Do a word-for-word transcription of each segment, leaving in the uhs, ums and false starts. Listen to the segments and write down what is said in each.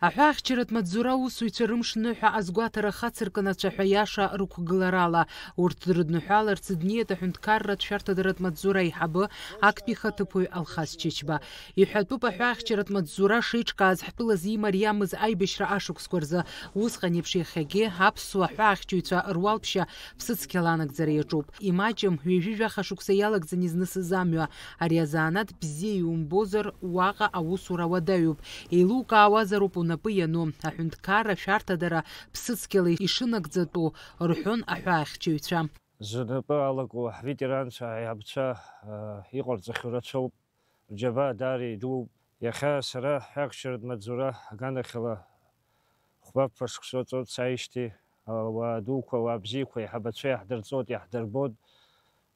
Аҳәаахьчаратә маҵзура аусзуҩцәа рымшныҳәа азгәаҭара хацыркын ацәаҳәа иаша рықәгыларала. Урҭ дрыдныҳәаларц днеит аҳәынҭқарратә шәарҭадаратә маҵзура аиҳабы, актәи хаҭыԥуаҩ Алхас Чычба. Иҳәатәуп аҳәаахьчаратә маҵзура шеиҿкааз ҳтәыла зимариамыз аибашьра ашықәсқәа рзы. Усҟан еиԥш иахьагьы аԥсуа ҳәаахьчаҩцәа руалԥшьа ԥсыцқьала анагӡара иаҿуп. Имаҷым, ҩажәи жәаха шықәса иалагӡан изнысыз амҩа. Ари азанааҭ бзиа иумбозар, уаҟа аусура уадаҩуп. Еилукаауазароуп унапы иану, аҳәынҭқарра шәарҭадара ԥсыцқьала ишынагӡатәу, рҳәон аҳәаахьчаҩцәа. Знапы алаку ҳветеранцәа, аиҳабцәа, э, иҟарҵахьоу рацәоуп. Рџьабаа даара идууп. Иахьа сара ҳәаахьчаратә маҵзура аганахьала хәба-ԥшқа шықәса ҵуеит сааижьҭеи, ауаа дуқәа, ауаа бзиақәа, аиҳабацәа иаҳдырҵоит, иаҳдырбоит.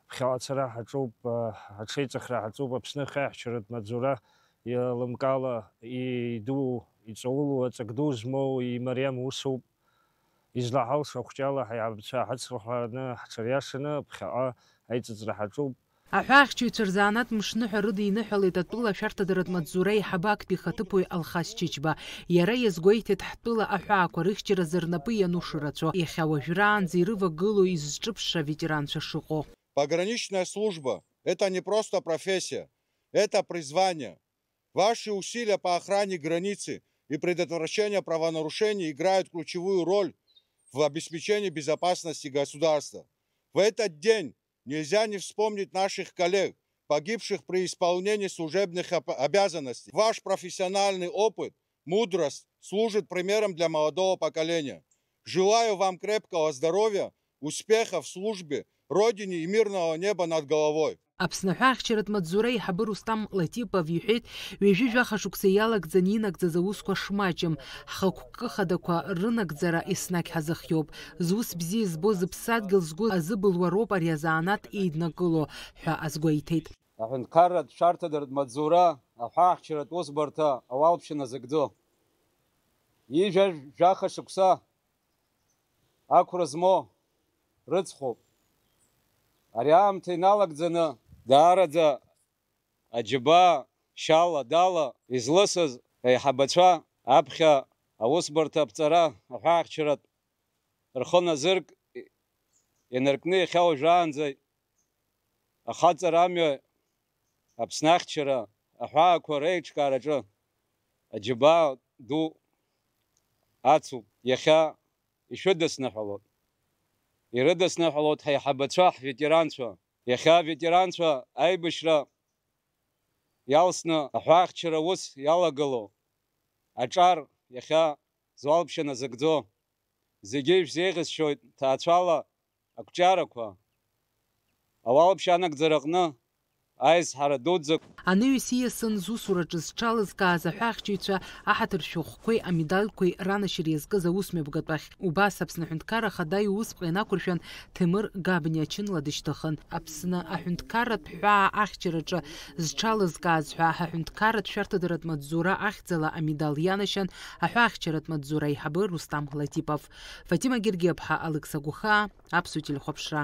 Ԥхьаҟа ацара ҳаҿуп, а, аҽеиҵыхра ҳаҿуп, Аԥсны ахьаахьчаратә маҵзура иалымкаала, идуу, иҵаулоу, аҵак ду змоу, имариам усуп. Излаҳалшо ахәҷала ҳаиҳабацәа ҳацлаҳәааны, ҳҽыриашаны, ԥхьаҟа аиҵыҵра ҳаҿуп. Аҳәаахьчаҩцәа рзанааҭ мшныҳәа рыдиныҳәалеит атәыла ашәарҭадаратә маҵзура аиҳабы актәи хаҭыԥуаҩ Алхас Чычба. Иара иазгәеиҭеит ҳтәыла аҳәаақәа рыхьчаразы рнапы иану шырацәоу. Иахьа уажәраанӡа ирывагылоу изҿыԥшша аветеранцәа шыҟоу. Пограничная служба — это не просто профессия, это призвание. Ваши усилия по охране границы и предотвращению правонарушений играют ключевую роль в обеспечении безопасности государства. В этот день нельзя не вспомнить наших коллег, погибших при исполнении служебных об-, обязанностей. Ваш профессиональный опыт, мудрость служит примером для молодого поколения. Желаю вам крепкого здоровья, успехов в службе Родине и мирного неба над головой. Аԥсны аҳәаахьчаратә маҵзура аиҳабы Рустам Латипов иҳәеит, ҩажәи жәаха шықәса иалагӡаны инагӡаз аусқәа шмаҷым, ҳхықәкы хадақәа рынагӡара еснагь ҳазыхиоуп. Зус бзиа збо, зыԥсадгьыл згәы азыбылуа роуп ари азанааҭ еиднакыло, ҳәа азгәеиҭеит. Аҳәынҭқарратә шәарҭадаратә маҵзура аҳәаахьчаратә усбарҭа ауалԥшьа назыгӡо. Ҩажәи жәаха шықәса ақәра змоу рыцхәоуп. Ари аамҭа иналагӡаны даараӡа аџьабаа шьала-дала излысыз аиҳабацәа аԥхьа аусбарҭа аԥҵара аҳәаахьчаратә рхы назырк ианаркны иахьа уажәраанӡа ахаҵара амҩа Аԥсны ахьчара аҳәаақәа реиҿкаараҿы аџьабаа ду ацуп. Иахьа ишәыдысныҳәалоит. Ирыдысныҳәалоит ҳаиҳабацәа, ҳветеранцәа. Иахьа аветеранцәа аибашьра иалсны аҳәаахьчара ус иалагылоу аҿар иахьа зуалԥшьа назыгӡо. Зегьы ишәзеиӷьасшьоит ҭаацәала ақәҿиарақәа. Ауалԥшьа анагӡара аҟны аизҳара дуӡӡак. Анаҩс ииасын зусураҿы зҽалызкааз аҳәаахьчаҩцәа аҳаҭыр шәҟәқәеи амедальқәеи ранашьара иазкыз аусмҩаԥгатәахь. Убас Аԥсны Аҳәынҭқарра Ахада иусԥҟа инақәыршәан, Ҭемыр Габниа чынла дышьҭыхын. Аԥсны аҳәынҭқарратә ҳәаа ахьчараҿы зҽалызкааз ҳәа аҳәынҭқарратә шәарҭадаратә маҵзура ахьӡала амедал ианашьан аҳәаахьчаратә маҵзура аиҳабы Рустам Латипов. Фатима Гергиаԥҳа, Алықьса Гәыхаа, Аԥсуа телехәаԥшра.